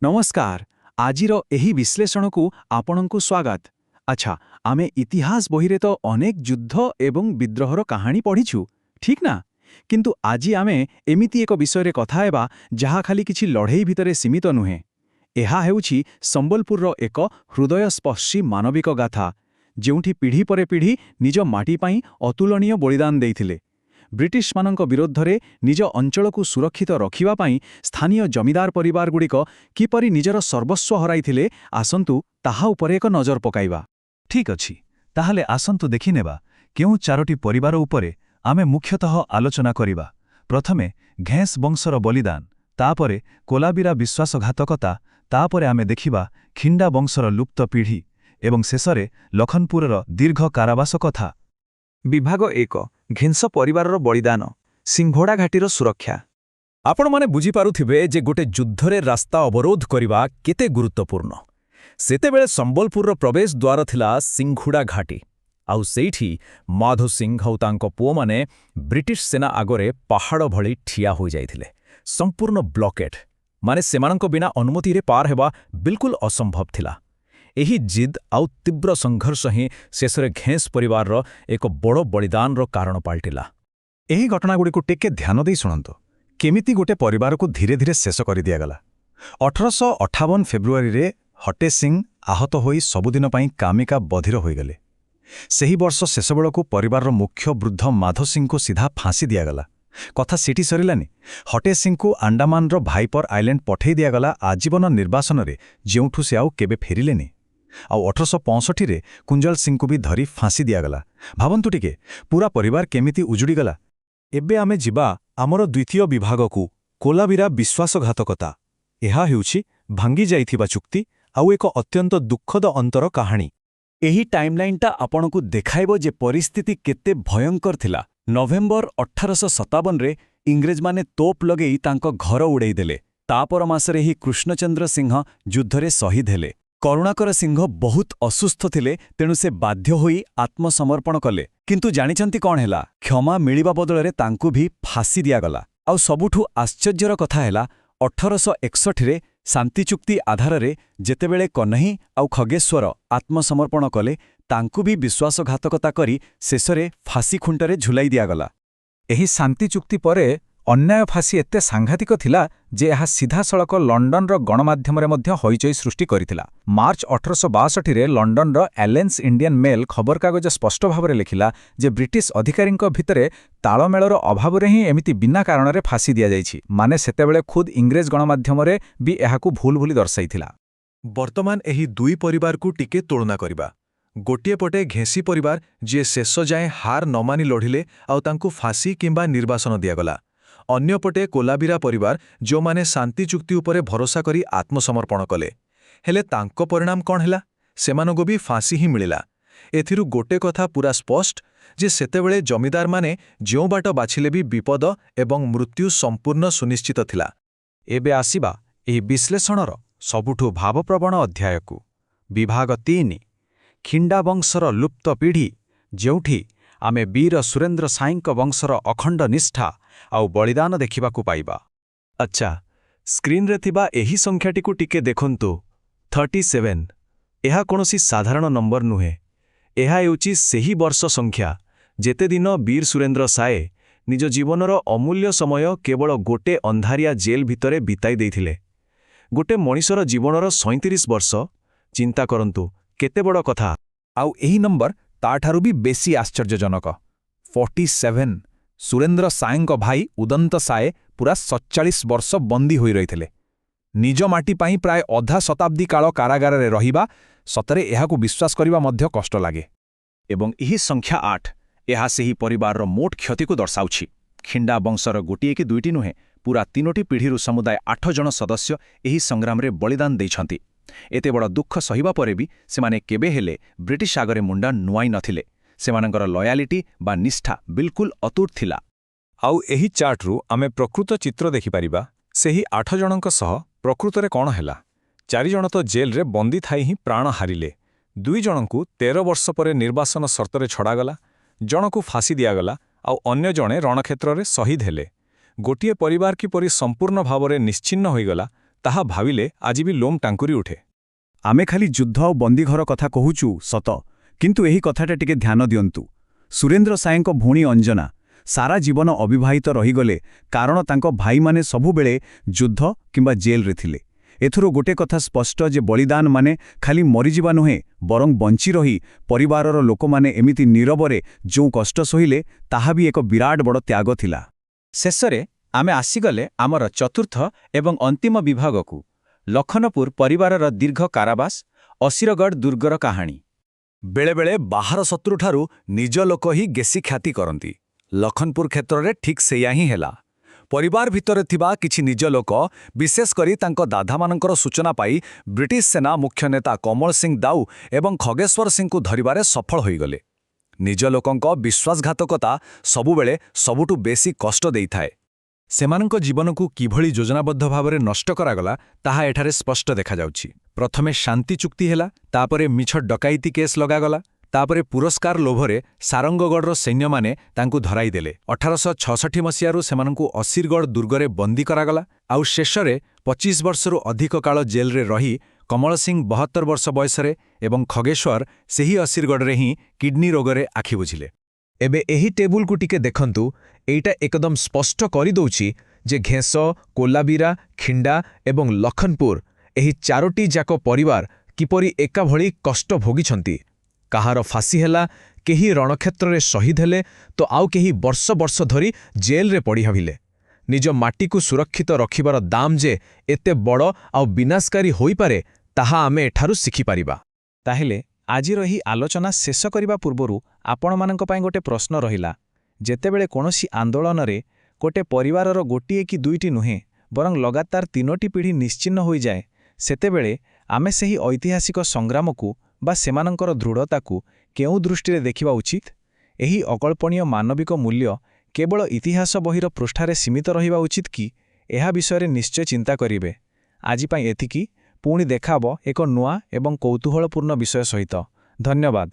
ନମସ୍କାର। ଆଜିର ଏହି ବିଶ୍ଳେଷଣକୁ ଆପଣଙ୍କୁ ସ୍ୱାଗତ। ଆଚ୍ଛା, ଆମେ ଇତିହାସ ବହିରେ ତ ଅନେକ ଯୁଦ୍ଧ ଏବଂ ବିଦ୍ରୋହର କାହାଣୀ ପଢ଼ିଛୁ, ଠିକ୍ ନା? କିନ୍ତୁ ଆଜି ଆମେ ଏମିତି ଏକ ବିଷୟରେ କଥା ହେବା, ଯାହା ଖାଲି କିଛି ଲଢ଼େଇ ଭିତରେ ସୀମିତ ନୁହେଁ। ଏହା ହେଉଛି ସମ୍ବଲପୁରର ଏକ ହୃଦୟସ୍ପର୍ଶୀ ମାନବିକ ଗାଥା, ଯେଉଁଠି ପିଢ଼ି ପରେ ପିଢ଼ି ନିଜ ମାଟି ପାଇଁ ଅତୁଳନୀୟ ବଳିଦାନ ଦେଇଥିଲେ। ବ୍ରିଟିଶମାନଙ୍କ ବିରୁଦ୍ଧରେ ନିଜ ଅଞ୍ଚଳକୁ ସୁରକ୍ଷିତ ରଖିବା ପାଇଁ ସ୍ଥାନୀୟ ଜମିଦାର ପରିବାରଗୁଡ଼ିକ କିପରି ନିଜର ସର୍ବସ୍ୱ ହରାଇଥିଲେ, ଆସନ୍ତୁ ତାହା ଉପରେ ଏକ ନଜର ପକାଇବା। ଠିକ୍ ଅଛି, ତାହେଲେ ଆସନ୍ତୁ ଦେଖିନେବା କେଉଁ ଚାରୋଟି ପରିବାର ଉପରେ ଆମେ ମୁଖ୍ୟତଃ ଆଲୋଚନା କରିବା। ପ୍ରଥମେ ଘେଁସ ବଂଶର ବଳିଦାନ, ତାପରେ କୋଲାବିରା ବିଶ୍ୱାସଘାତକତା, ତାପରେ ଆମେ ଦେଖିବା ଖିଣ୍ଡା ବଂଶର ଲୁପ୍ତ ପିଢ଼ି ଏବଂ ଶେଷରେ ଲଖନପୁରର ଦୀର୍ଘ କାରାବାସ କଥା। ବିଭାଗ 1, ଘେଁସ ପରିବାରର ବଳିଦାନ, ସିଂଘୋଡ଼ା ଘାଟିର ସୁରକ୍ଷା। ଆପଣମାନେ ବୁଝିପାରୁଥିବେ ଯେ ଗୋଟେ ଯୁଦ୍ଧରେ ରାସ୍ତା ଅବରୋଧ କରିବା କେତେ ଗୁରୁତ୍ୱପୂର୍ଣ୍ଣ। ସେତେବେଳେ ସମ୍ବଲପୁରର ପ୍ରବେଶ ଦ୍ୱାର ଥିଲା ସିଂଘୁଡ଼ା ଘାଟି। ଆଉ ସେଇଠି ମାଧୋ ସିଂହ ଆଉ ତାଙ୍କ ପୁଅମାନେ ବ୍ରିଟିଶ ସେନା ଆଗରେ ପାହାଡ଼ ଭଳି ଠିଆ ହୋଇଯାଇଥିଲେ। ସମ୍ପୂର୍ଣ୍ଣ ବ୍ଲକେଡ୍, ମାନେ ସେମାନଙ୍କ ବିନା ଅନୁମତିରେ ପାର ହେବା ବିଲକୁଲ ଅସମ୍ଭବ ଥିଲା। ଏହି ଜିଦ୍ ଆଉ ତୀବ୍ର ସଂଘର୍ଷ ହିଁ ଶେଷରେ ଘେଁସ ପରିବାରର ଏକ ବଡ଼ ବଳିଦାନର କାରଣ ପାଲଟିଲା। ଏହି ଘଟଣାଗୁଡ଼ିକୁ ଟିକେ ଧ୍ୟାନ ଦେଇ ଶୁଣନ୍ତୁ, କେମିତି ଗୋଟେ ପରିବାରକୁ ଧୀରେ ଧୀରେ ଶେଷ କରିଦିଆଗଲା। 1858 ଫେବୃଆରୀରେ ହଟେ ସିଂ ଆହତ ହୋଇ ସବୁଦିନ ପାଇଁ କାମିକା ବଧିର ହୋଇଗଲେ। ସେହି ବର୍ଷ ଶେଷ ବେଳକୁ ପରିବାରର ମୁଖ୍ୟ ବୃଦ୍ଧ ମାଧୋ ସିଂଙ୍କୁ ସିଧା ଫାଁସି ଦିଆଗଲା। କଥା ସେଠି ସରିଲାନି। ହଟେ ସିଂଙ୍କୁ ଆଣ୍ଡାମାନର ଭାଇପର ଆଇଲ୍ୟାଣ୍ଡ ପଠେଇ ଦିଆଗଲା ଆଜୀବନ ନିର୍ବାସନରେ, ଯେଉଁଠୁ ସେ ଆଉ କେବେ ଫେରିଲେନି। ଆଉ 1865ରେ କୁଞ୍ଜଲ ସିଂଙ୍କୁ ବି ଧରି ଫାଁସି ଦିଆଗଲା। ଭାବନ୍ତୁ ଟିକେ, ପୁରା ପରିବାର କେମିତି ଉଜୁଡ଼ିଗଲା। ଏବେ ଆମେ ଯିବା ଆମର ଦ୍ୱିତୀୟ ବିଭାଗକୁ, କୋଲାବିରା ବିଶ୍ୱାସଘାତକତା। ଏହା ହେଉଛି ଭାଙ୍ଗି ଯାଇଥିବା ଚୁକ୍ତି ଆଉ ଏକ ଅତ୍ୟନ୍ତ ଦୁଃଖଦ ଅନ୍ତର କାହାଣୀ। ଏହି ଟାଇମଲାଇନଟା ଆପଣଙ୍କୁ ଦେଖାଇବ ଯେ ପରିସ୍ଥିତି କେତେ ଭୟଙ୍କର ଥିଲା। ନଭେମ୍ବର 1857ରେ ଇଂରେଜମାନେ ତୋପ ଲଗେଇ ତାଙ୍କ ଘର ଉଡ଼େଇଦେଲେ। ତାପର ମାସରେ ହିଁ କୃଷ୍ଣଚନ୍ଦ୍ର ସିଂହ ଯୁଦ୍ଧରେ ଶହୀଦ ହେଲେ। କରୁଣାକର ସିଂହ ବହୁତ ଅସୁସ୍ଥ ଥିଲେ, ତେଣୁ ସେ ବାଧ୍ୟ ହୋଇ ଆତ୍ମସମର୍ପଣ କଲେ। କିନ୍ତୁ ଜାଣିଛନ୍ତି କ'ଣ ହେଲା? କ୍ଷମା ମିଳିବା ବଦଳରେ ତାଙ୍କୁ ବି ଫାଶୀ ଦିଆଗଲା। ଆଉ ସବୁଠୁ ଆଶ୍ଚର୍ଯ୍ୟର କଥା ହେଲା, 1861ରେ ଶାନ୍ତି ଚୁକ୍ତି ଆଧାରରେ ଯେତେବେଳେ କହ୍ନେଇ ଆଉ ଖଗେଶ୍ୱର ଆତ୍ମସମର୍ପଣ କଲେ, ତାଙ୍କୁ ବି ବିଶ୍ୱାସଘାତକତା କରି ଶେଷରେ ଫାଶୀ ଖୁଣ୍ଟରେ ଝୁଲାଇ ଦିଆଗଲା। ଏହି ଶାନ୍ତି ଚୁକ୍ତି ପରେ ଅନ୍ୟାୟ ଫାଶୀ ଏତେ ସାଂଘାତିକ ଥିଲା ଯେ ଏହା ସିଧାସଳଖ ଲଣ୍ଡନର ଗଣମାଧ୍ୟମରେ ମଧ୍ୟ ହଇଚଇ ସୃଷ୍ଟି କରିଥିଲା। ମାର୍ଚ୍ଚ 1862ରେ ଲଣ୍ଡନର ଆଲେନ୍ସ ଇଣ୍ଡିଆନ୍ ମେଲ୍ ଖବରକାଗଜ ସ୍ପଷ୍ଟ ଭାବରେ ଲେଖିଲା ଯେ ବ୍ରିଟିଶ ଅଧିକାରୀଙ୍କ ଭିତରେ ତାଳମେଳର ଅଭାବରେ ହିଁ ଏମିତି ବିନା କାରଣରେ ଫାଶୀ ଦିଆଯାଇଛି। ମାନେ ସେତେବେଳେ ଖୁଦ୍ ଇଂରେଜ ଗଣମାଧ୍ୟମରେ ବି ଏହାକୁ ଭୁଲ ବୋଲି ଦର୍ଶାଇଥିଲା। ବର୍ତ୍ତମାନ ଏହି ଦୁଇ ପରିବାରକୁ ଟିକେ ତୁଳନା କରିବା। ଗୋଟିଏ ପଟେ ଘେଁସି ପରିବାର, ଯିଏ ଶେଷ ଯାଏଁ ହାର ନ ମାନି ଲଢ଼ିଲେ ଆଉ ତାଙ୍କୁ ଫାଶୀ କିମ୍ବା ନିର୍ବାସନ ଦିଆଗଲା। ଅନ୍ୟପଟେ କୋଲାବିରା ପରିବାର, ଯେଉଁମାନେ ଶାନ୍ତି ଚୁକ୍ତି ଉପରେ ଭରସା କରି ଆତ୍ମସମର୍ପଣ କଲେ। ହେଲେ ତାଙ୍କ ପରିଣାମ କ'ଣ ହେଲା? ସେମାନଙ୍କୁ ବି ଫାଶୀ ହିଁ ମିଳିଲା। ଏଥିରୁ ଗୋଟେ କଥା ପୁରା ସ୍ପଷ୍ଟ ଯେ ସେତେବେଳେ ଜମିଦାରମାନେ ଯେଉଁ ବାଟ ବାଛିଲେ ବି ବିପଦ ଏବଂ ମୃତ୍ୟୁ ସମ୍ପୂର୍ଣ୍ଣ ସୁନିଶ୍ଚିତ ଥିଲା। ଏବେ ଆସିବା ଏହି ବିଶ୍ଳେଷଣର ସବୁଠୁ ଭାବପ୍ରବଣ ଅଧ୍ୟାୟକୁ, ବିଭାଗ 3, ଖିଣ୍ଡା ବଂଶର ଲୁପ୍ତ ପିଢ଼ି, ଯେଉଁଠି ଆମେ ବୀର ସୁରେନ୍ଦ୍ର ସାଇଙ୍କ ବଂଶର ଅଖଣ୍ଡ ନିଷ୍ଠା ଆଉ ବଳିଦାନ ଦେଖିବାକୁ ପାଇବା। ଆଚ୍ଛା, ସ୍କ୍ରିନ୍ରେ ଥିବା ଏହି ସଂଖ୍ୟାଟିକୁ ଟିକେ ଦେଖନ୍ତୁ, 37। ଏହା କୌଣସି ସାଧାରଣ ନମ୍ବର ନୁହେଁ। ଏହା ହେଉଛି ସେହି ବର୍ଷ ସଂଖ୍ୟା, ଯେତେ ଦିନ ବୀର ସୁରେନ୍ଦ୍ର ସାଏ ନିଜ ଜୀବନର ଅମୂଲ୍ୟ ସମୟ କେବଳ ଗୋଟେ ଅନ୍ଧାରିଆ ଜେଲ୍ ଭିତରେ ବିତାଇ ଦେଇଥିଲେ। ଗୋଟେ ମଣିଷର ଜୀବନର 37 ବର୍ଷ, ଚିନ୍ତା କରନ୍ତୁ କେତେ ବଡ଼ କଥା। ଆଉ ଏହି ନମ୍ବର ତାଠାରୁ ବି ବେଶୀ ଆଶ୍ଚର୍ଯ୍ୟଜନକ, 47। ସୁରେନ୍ଦ୍ର ସାଏଙ୍କ ଭାଇ ଉଦନ୍ତ ସାଏ ପୁରା 47 ବର୍ଷ ବନ୍ଦୀ ହୋଇ ରହିଥିଲେ। ନିଜ ମାଟି ପାଇଁ ପ୍ରାୟ ଅଧା ଶତାବ୍ଦୀ କାଳ କାରାଗାରରେ ରହିବା, ସତରେ ଏହାକୁ ବିଶ୍ୱାସ କରିବା ମଧ୍ୟ କଷ୍ଟ ଲାଗେ। ଏବଂ ଏହି ସଂଖ୍ୟା 8, ଏହା ସେହି ପରିବାରର ମୋଟ କ୍ଷତିକୁ ଦର୍ଶାଉଛି। ଖିଣ୍ଡା ବଂଶର ଗୋଟିଏ କି ଦୁଇଟି ନୁହେଁ, ପୁରା ତିନୋଟି ପିଢ଼ିରୁ ସମୁଦାୟ ଆଠ ଜଣ ସଦସ୍ୟ ଏହି ସଂଗ୍ରାମରେ ବଳିଦାନ ଦେଇଛନ୍ତି। ଏତେ ବଡ଼ ଦୁଃଖ ସହିବା ପରେ ବି ସେମାନେ କେବେ ହେଲେ ବ୍ରିଟିଶ ଆଗରେ ମୁଣ୍ଡ ନୁଆଇଁ ନଥିଲେ। ସେମାନଙ୍କର ଲୟାଲିଟି ବା ନିଷ୍ଠା ବିଲକୁଲ ଅତୁଟ ଥିଲା। ଆଉ ଏହି ଚାର୍ଟରୁ ଆମେ ପ୍ରକୃତ ଚିତ୍ର ଦେଖିପାରିବା, ସେହି ଆଠ ଜଣଙ୍କ ସହ ପ୍ରକୃତରେ କ'ଣ ହେଲା। ଚାରିଜଣ ତ ଜେଲ୍ରେ ବନ୍ଦୀ ଥାଇ ହିଁ ପ୍ରାଣ ହାରିଲେ। ଦୁଇ ଜଣଙ୍କୁ 13 ବର୍ଷ ପରେ ନିର୍ବାସନ ସର୍ତ୍ତରେ ଛଡ଼ାଗଲା, ଜଣକୁ ଫାଶୀ ଦିଆଗଲା ଆଉ ଅନ୍ୟ ଜଣେ ରଣକ୍ଷେତ୍ରରେ ଶହୀଦ ହେଲେ। ଗୋଟିଏ ପରିବାର କିପରି ସମ୍ପୂର୍ଣ୍ଣ ଭାବରେ ନିଶ୍ଚିହ୍ନ ହୋଇଗଲା, ତାହା ଭାବିଲେ ଆଜି ବି ଲୋମ ଟାଙ୍କୁରି ଉଠେ। ଆମେ ଖାଲି ଯୁଦ୍ଧ ଆଉ ବନ୍ଦୀଘର କଥା କହୁଛୁ ସତ, କିନ୍ତୁ ଏହି କଥାଟା ଟିକେ ଧ୍ୟାନ ଦିଅନ୍ତୁ। ସୁରେନ୍ଦ୍ର ସାଏଙ୍କ ଭଉଣୀ ଅଞ୍ଜନା ସାରା ଜୀବନ ଅବିବାହିତ ରହିଗଲେ, କାରଣ ତାଙ୍କ ଭାଇମାନେ ସବୁବେଳେ ଯୁଦ୍ଧ କିମ୍ବା ଜେଲରେ ଥିଲେ। ଏଥିରୁ ଗୋଟେ କଥା ସ୍ପଷ୍ଟ ଯେ ବଳିଦାନ ମାନେ ଖାଲି ମରିଯିବା ନୁହେଁ, ବରଂ ବଞ୍ଚି ରହି ପରିବାରର ଲୋକମାନେ ଏମିତି ନୀରବରେ ଯେଉଁ କଷ୍ଟ ସହିଲେ, ତାହା ବି ଏକ ବିରାଟ ବଡ଼ ତ୍ୟାଗ ଥିଲା। ଶେଷରେ ଆମେ ଆସିଗଲେ ଆମର ଚତୁର୍ଥ ଏବଂ ଅନ୍ତିମ ବିଭାଗକୁ, ଲଖନପୁର ପରିବାରର ଦୀର୍ଘ କାରାବାସ, ଅସିରଗଡ଼ ଦୁର୍ଗର କାହାଣୀ। ବେଳେବେଳେ ବାହାର ଶତ୍ରୁଠାରୁ ନିଜ ଲୋକ ହିଁ ବେଶୀ କ୍ଷତି କରନ୍ତି। ଲଖନପୁର କ୍ଷେତ୍ରରେ ଠିକ୍ ସେଇଆ ହିଁ ହେଲା। ପରିବାର ଭିତରେ ଥିବା କିଛି ନିଜ ଲୋକ, ବିଶେଷ କରି ତାଙ୍କ ଦାଦାମାନଙ୍କର ସୂଚନା ପାଇ ବ୍ରିଟିଶ ସେନା ମୁଖ୍ୟ ନେତା କମଳ ସିଂ ଦାଉ ଏବଂ ଖଗେଶ୍ୱର ସିଂଙ୍କୁ ଧରିବାରେ ସଫଳ ହୋଇଗଲେ। ନିଜ ଲୋକଙ୍କ ବିଶ୍ୱାସଘାତକତା ସବୁବେଳେ ସବୁଠୁ ବେଶୀ କଷ୍ଟ ଦେଇଥାଏ। ସେମାନଙ୍କ ଜୀବନକୁ କିଭଳି ଯୋଜନାବଦ୍ଧ ଭାବରେ ନଷ୍ଟ କରାଗଲା, ତାହା ଏଠାରେ ସ୍ପଷ୍ଟ ଦେଖାଯାଉଛି। ପ୍ରଥମେ ଶାନ୍ତି ଚୁକ୍ତି ହେଲା, ତାପରେ ମିଛ ଡକାଇତି କେସ୍ ଲଗାଗଲା, ତାପରେ ପୁରସ୍କାର ଲୋଭରେ ସାରଙ୍ଗଗଡ଼ର ସୈନ୍ୟମାନେ ତାଙ୍କୁ ଧରାଇଦେଲେ। 1866 ମସିହାରୁ ସେମାନଙ୍କୁ ଅସିରଗଡ଼ ଦୁର୍ଗରେ ବନ୍ଦୀ କରାଗଲା। ଆଉ ଶେଷରେ 25 ବର୍ଷରୁ ଅଧିକ କାଳ ଜେଲରେ ରହି କମଳ ସିଂ 72 ବର୍ଷ ବୟସରେ ଏବଂ ଖଗେଶ୍ୱର ସେହି ଅସିରଗଡ଼ରେ ହିଁ କିଡ୍ନି ରୋଗରେ ଆଖି ବୁଝିଲେ। ଏବେ ଏହି ଟେବୁଲକୁ ଟିକେ ଦେଖନ୍ତୁ। ଏଇଟା ଏକଦମ ସ୍ପଷ୍ଟ କରିଦେଉଛି ଯେ ଘେଁସ, କୋଲାବିରା, ଖିଣ୍ଡା ଏବଂ ଲଖନପୁର, ଏହି ଚାରୋଟି ଯାକ ପରିବାର କିପରି ଏକାଭଳି କଷ୍ଟ ଭୋଗିଛନ୍ତି। କାହାର ଫାଶୀ ହେଲା, କେହି ରଣକ୍ଷେତ୍ରରେ ଶହୀଦ ହେଲେ ତ ଆଉ କେହି ବର୍ଷ ବର୍ଷ ଧରି ଜେଲରେ ପଡ଼ି ରହିଲେ। ନିଜ ମାଟିକୁ ସୁରକ୍ଷିତ ରଖିବାର ଦାମ ଯେ ଏତେ ବଡ଼ ଆଉ ବିନାଶକାରୀ ହୋଇପାରେ, ତାହା ଆମେ ଏଠାରୁ ଶିଖିପାରିବା। ତାହେଲେ ଆଜିର ଏହି ଆଲୋଚନା ଶେଷ କରିବା ପୂର୍ବରୁ ଆପଣମାନଙ୍କ ପାଇଁ ଗୋଟେ ପ୍ରଶ୍ନ ରହିଲା। ଯେତେବେଳେ କୌଣସି ଆନ୍ଦୋଳନରେ ଗୋଟେ ପରିବାରର ଗୋଟିଏ କି ଦୁଇଟି ନୁହେଁ, ବରଂ ଲଗାତାର ତିନୋଟି ପିଢ଼ି ନିଶ୍ଚିହ୍ନ ହୋଇଯାଏ, ସେତେବେଳେ ଆମେ ସେହି ଐତିହାସିକ ସଂଗ୍ରାମକୁ ବା ସେମାନଙ୍କର ଦୃଢ଼ତାକୁ କେଉଁ ଦୃଷ୍ଟିରେ ଦେଖିବା ଉଚିତ? ଏହି ଅକଳ୍ପନୀୟ ମାନବିକ ମୂଲ୍ୟ କେବଳ ଇତିହାସ ବହିର ପୃଷ୍ଠାରେ ସୀମିତ ରହିବା ଉଚିତ କି? ଏହା ବିଷୟରେ ନିଶ୍ଚୟ ଚିନ୍ତା କରିବେ। ଆଜି ପାଇଁ ଏତିକି। ପୁଣି ଦେଖାହେବ ଏକ ନୂଆ ଏବଂ କୌତୂହଳପୂର୍ଣ୍ଣ ବିଷୟ ସହିତ। ଧନ୍ୟବାଦ।